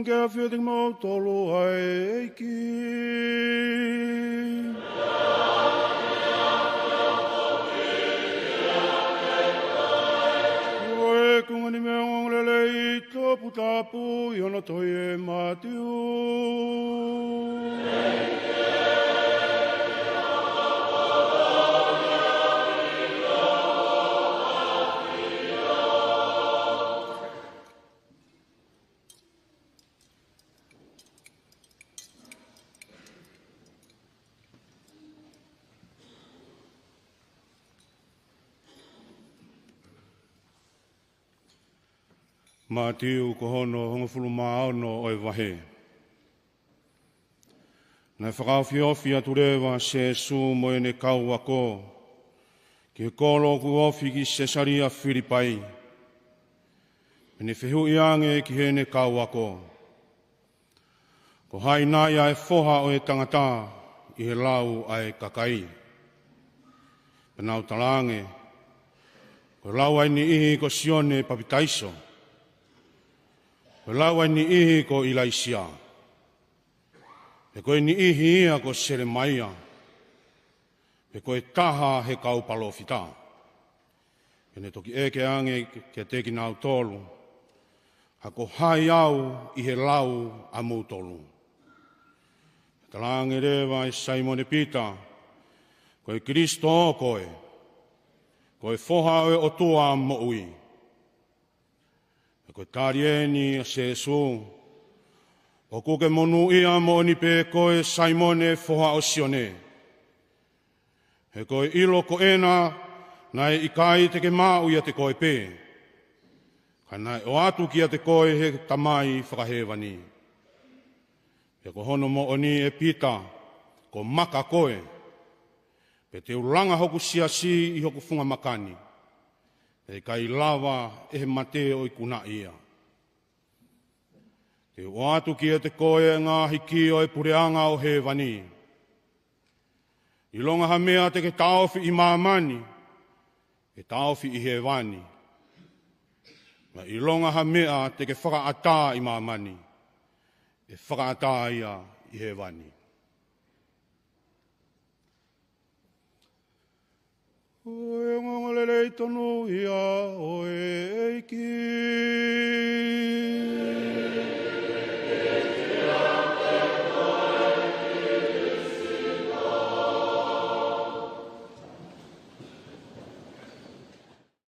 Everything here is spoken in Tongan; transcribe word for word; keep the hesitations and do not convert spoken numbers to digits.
ke ʻafio ʻiate kimoutolu ʻa e ʻEiki. Ko e konga ni mei he ongoongolelei toputapu ʻi hono tohi ʻe Mātiu. Mātiu, ko hono hongofulu mā ono ʻo e vahe. Naʻe fakaofiofi atu leva ʻa Sēsū mo ʻene kau ako ki he kolo ʻoku ofi ki Sesalia Filipai. Pea ne fehuʻi ange ki heʻene kau ako, Ko hai nai ʻa e Foha ʻo e Tangata ʻi he lau ʻa e kakai? Pea nau talaange, Ko e lau ʻa e niʻihi ko Sione Papitaiso, ko e lau ʻa e niʻihi ko ʻIlaisiā, pe ko e niʻihi ia ko Selemaia, pe ko e taha he kau palōfita. Pea ne toki ʻeke ange kiate kinautolu, Ha ko hai au ʻi he lau ʻamoutolu? Talaange leva ʻe Saimone Pita, Ko e Kilisitō koe, ko e Foha ʻo e ʻOtua moʻui. Pea ko e tali eni ʻa Sēsū, ʻOku ke monūʻia moʻoni pē koe Saimone foha ʻo Sione. He ko e ʻilo ko ena naʻe ʻikai te ke maʻu ʻiate koe pē, ka naʻe ʻoatu kiate koe ʻe he Tamai fakahēvani. Pea ko hono moʻoni ʻe Pita, ko maka koe, pea te u langa hoku siasi ʻi hoku funga maka ni, ʻe ʻikai lava ʻe he mate ʻo ikunaʻi ia. Te u ʻoatu kiate koe ʻa e ngaahi kī ʻo e puleʻanga ʻo hēvani. ʻIlonga ha meʻa te ke taʻofi ʻi māmani, ʻe taʻofi ʻi hēvani. Pea ʻilonga ha meʻa te ke fakaʻatā ʻi māmani, ʻe fakaʻatā ia ʻi hēvani. Ko e ongoongolelei tonu ia ʻo e